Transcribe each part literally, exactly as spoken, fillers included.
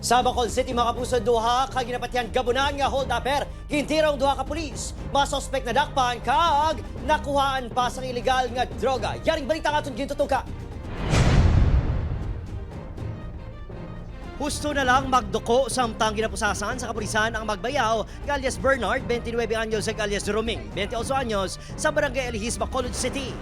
Sa Bacolod City, mga kapuso, duha ka ginapatihan gabunan nga holdupper. Gintiro ang duha ka pulis. Mga suspek nadakpan kag nakuhaan pa sang iligal nga droga. Yaring balita ang aton gintutukan. Husto na lang magduko samtang ginapusasan sa kapulisan ang magbayaw nga alias Bernard, twenty-nuebe anyos, kag alias Roming, twenty-ocho anyos, sa Barangay Alihis, Bacolod City.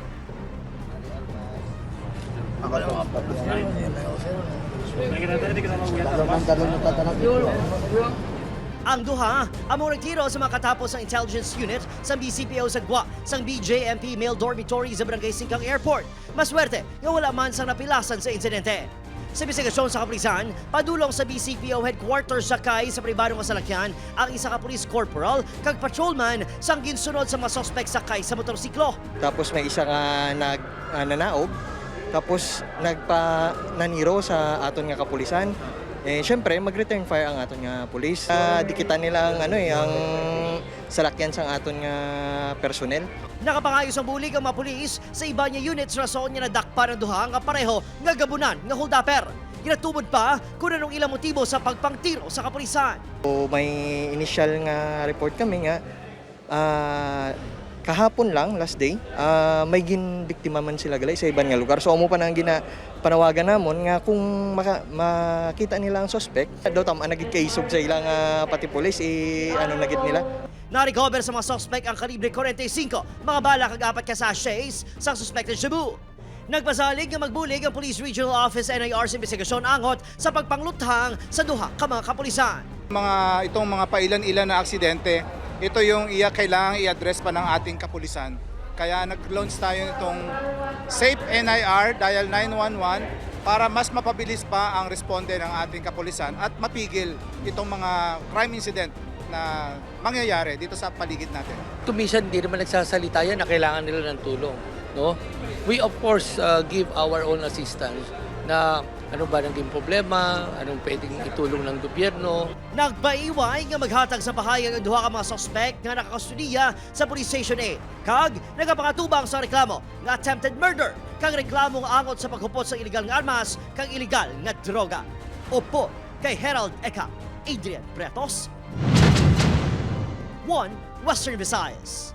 Ang duha amo nagtiro sa mga katapos sang intelligence unit sang B C P O sa gwa sang B J M P male dormitory sa Barangay Singkang Airport. Maswerte nga wala man sang napilasan sa insidente. Sa imbestigasyon sa kapulisan, padulong sa B C P O headquarters sakay sa pribado nga salakyan ang isa ka police corporal kag patrolman sang ginsunod sa mga suspek sakay sa motorsiklo. Tapos may isa nga nag, ah, nanaog, tapos nagpa-, naniro sa aton nga kapulisan. Eh, syempre, mag-return fire ang aton nga pulis. Ah, dikitan nila ang, ano, eh, ang salakyan sang aton nga personnel. Nakapangayo sang bulig ang mga pulis sa iban nga units rason nga nadakpan ang duha nga pareho nga gabunan nga holdupper. Ginatubod pa kung anong ilang motibo sa pagpangtiro sa kapulisan. So, may initial nga report kami nga, ah, kahapon lang, last day, ah, may ginbiktima man sila gali sa iban nga lugar. So, amo pa na ang gina-, panawagan namon nga kung maka-, makita nila ang suspect, daw tam-, ang nagid kaisog sa ilang, ah, pati pulis, i-, ano na gid nila. Na-recover sa mga suspek ang kalibre forty-five, mga bala kag apat ka sachets sa suspected shabu. Nagpasalig nga magbulig ang Police Regional Office, N I R, sa imbestigasyon angot sa pagpangluthang sa duha ka mga kapulisan. Mga, itong mga pailan-ilan na aksidente, ito yung iya kailangang i-address pa ng ating kapulisan. Kaya nag-launch tayo nitong Safe N I R, Dial nine one one, para mas mapabilis pa ang responde ng ating kapulisan at mapigil itong mga crime incident na mangyayari dito sa paligid natin. Kung minsan, di naman nagsasalita yan na kailangan nila ng tulong, no? We, of course, uh, give our own assistance na ano ba naging problema, anong pwedeng itulong ng gobyerno. Nagpaiway nga maghatag sa pahayag ang duha ka mga suspek nga nakakustodiya sa Police Station eight, kag nagapangatubang sa reklamo nga attempted murder kag reklamo nga angot sa paghupot sa iligal nga armas kag iligal nga droga. Upod kay Herald Eka, Adrian Bretos, One Western Visayas.